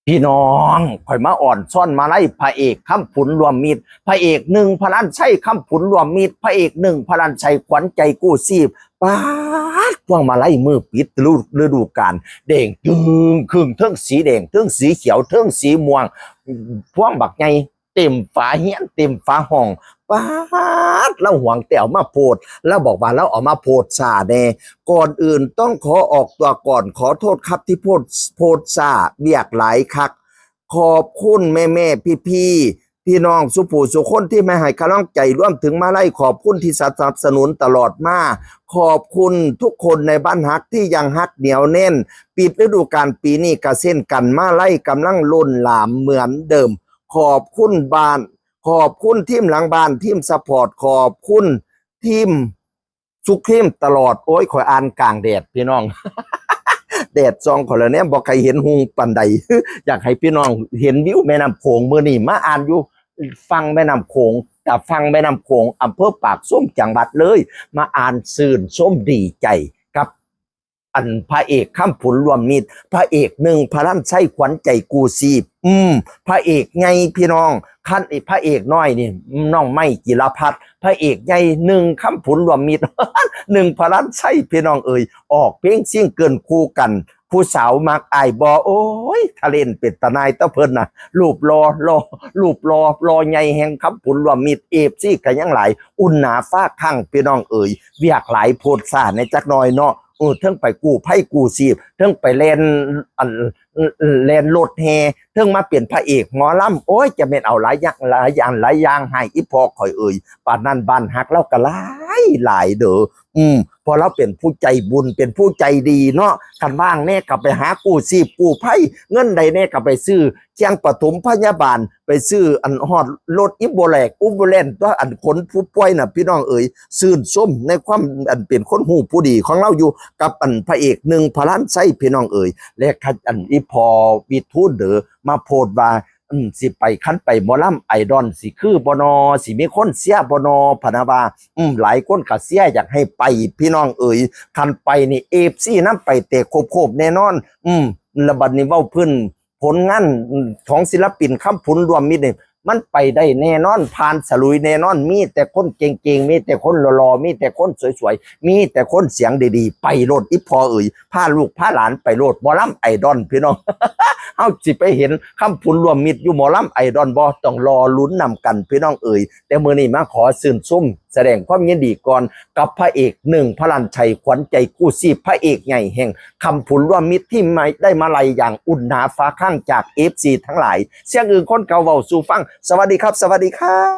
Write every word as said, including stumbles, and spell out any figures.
พี่น้อง ข่อยมาอ่อนซ่อนมาไล่พระเอกคำผุนรวมมิตร พระเอกหนึ่งพลันชัยคำผุนรวมมิตร พระเอกหนึ่งพลันชัยขวัญใจกู้ชีพ ป๊าด พวงมาลัยมือปิดฤดูกาล แดงจึ่งครึ่ง เทิงสีแดง เทิงสีเขียว เทิงสีม่วง พวงบักใหญ่ เต็มฝาเฮียน เต็มฝาห้อง ป๊าด ลาวหวงแต่เอามาโพสต์ ลาวบอกว่าลาวเอามาโพสต์ซ่าแน่ ก่อนอื่นต้องขอออกตัวก่อน ขอโทษครับที่โพสต์ โพสต์ซ่า เวียกหลายคัก ขอบคุณแม่ๆ พี่ๆ พี่น้องสุผู้สุคนที่มาให้กำลังใจ รวมถึงมาลัย ขอบคุณที่สนับสนุนตลอดมา ขอบคุณทุกคนในบ้านฮักที่ยังฮักเหนียวแน่น ปิดฤดูกาลปีนี้ก็เช่นกัน มาลัยกำลังล้นหลามเหมือนเดิม ขอบคุณบ้าน ขอบคุณทีมหลังบ้าน ทีมซัพพอร์ต ขอบคุณทีมสุครีมตลอด โอ้ย ข่อยอ่านกลางแดดพี่น้อง แดดส่องข่อยแล้วเนี่ย บ่ใครเห็นหุงปานใด อยากให้พี่น้องเห็นวิวแม่น้ำโขง มื้อนี้มาอ่านอยู่ฝั่งแม่น้ำโขง แต่ฝั่งแม่น้ำโขง อำเภอปากช่อง จังหวัดเลย มาอ่านชื่นชมดีใจกับ อันพระเอกคำผุนรวมมิตร พระเอกหนึ่งพลันชัยขวัญใจกู้ชีพ อืม พระเอกใหญ่พี่น้อง คันไอ้พระเอกน้อยนี่ น้องไม้จิรพัฒน์ พระเอกใหญ่หนึ่งคำผุนรวมมิตร หนึ่งพลันชัยพี่น้องเอ๋ย ออกเพลงซิงเกิลคู่กัน ผู้สาวมักอ้ายบ่ โอ้ย ทะเลนเป็นตาหน่ายตะเพิ่นน่ะ รูปหล่อ หล่อ รูปหล่อ หล่อใหญ่แห่งคำผุนรวมมิตร เอฟซีก็ยังหลาย อุ่นหนาฟ้าคั่งพี่น้องเอ๋ย เวียกหลายโพดซ่าในจักหน่อยเนาะ เออ เทิงไปกู้ภัยกู้ชีพ เทิงไปแล่น อัน แล่นรถแห่ เทิงมาเป็นพระเอกหมอลำ โอ้ย จะแม่นเอาหลายอย่าง หลายอย่าง หลายอย่างให้อีพ่อข่อยเอ๋ย ปานนั้นบ้านฮักลาวก็หลายหลายเด้อ อืม เพราะลาวเป็นผู้ใจบุญ เป็นผู้ใจดีเนาะ คันว่างแน่ก็ไปหากู้ชีพกู้ภัย เงินใดแน่ก็ไปซื้อเครื่องปฐมพยาบาล ไปซื้ออันฮอดรถอิมโบแลก อุมโบแลนตัว อันขนผู้ป่วยน่ะ พี่น้องเอ๋ย ชื่นชมในความอันเป็นคนฮู้ผู้ดีของลาวอยู่ กับอันพระเอกหนึ่งพลันชัยพี่น้องเอ๋ย และคันอันอีพ่อวิทูลเด้อ มาโพสต์ว่า อืม สิไป คันไปหมอลำไอดอลสิคือบ่นอ สิมีคนเชียร์บ่นอ พะนะว่า อืม หลายคนก็เชียร์อยากให้ไปพี่น้องเอ๋ย คันไปนี่เอฟซีนำไปแต่โคบๆแน่นอน อืม แล้วบัดนี้เว้าพื้นผลงานของศิลปินคำผุนรวมมิตรนี่ มันไปได้แน่นอน ผ่านฉลุยแน่นอน มีแต่คนเก่งๆ มีแต่คนหล่อๆ มีแต่คนสวยๆ มีแต่คนเสียงดีๆ ไปโลดอีพ่อเอ๋ย พาลูกพาหลานไปโลดหมอลำไอดอลพี่น้อง เฮาสิไปเห็นคำผุนรวมมิตรอยู่หมอลำไอดอลบ่ ต้องรอลุ้นนำกันพี่น้องเอ๋ย แต่มื้อนี้มาขอชื่นชม แสดงความยินดีก่อนกับพระเอกหนึ่งพลันชัยขวัญใจกู้ชีพ พระเอกใหญ่แห่งคำผุนรวมมิตรที่ไม่ได้มาลัยอย่างอุ่นหนาฟ้าข้างจากเอฟซีทั้งหลาย เสียงอื่นคนเก่าเว้าสู่ฟัง สวัสดีครับ สวัสดีครับ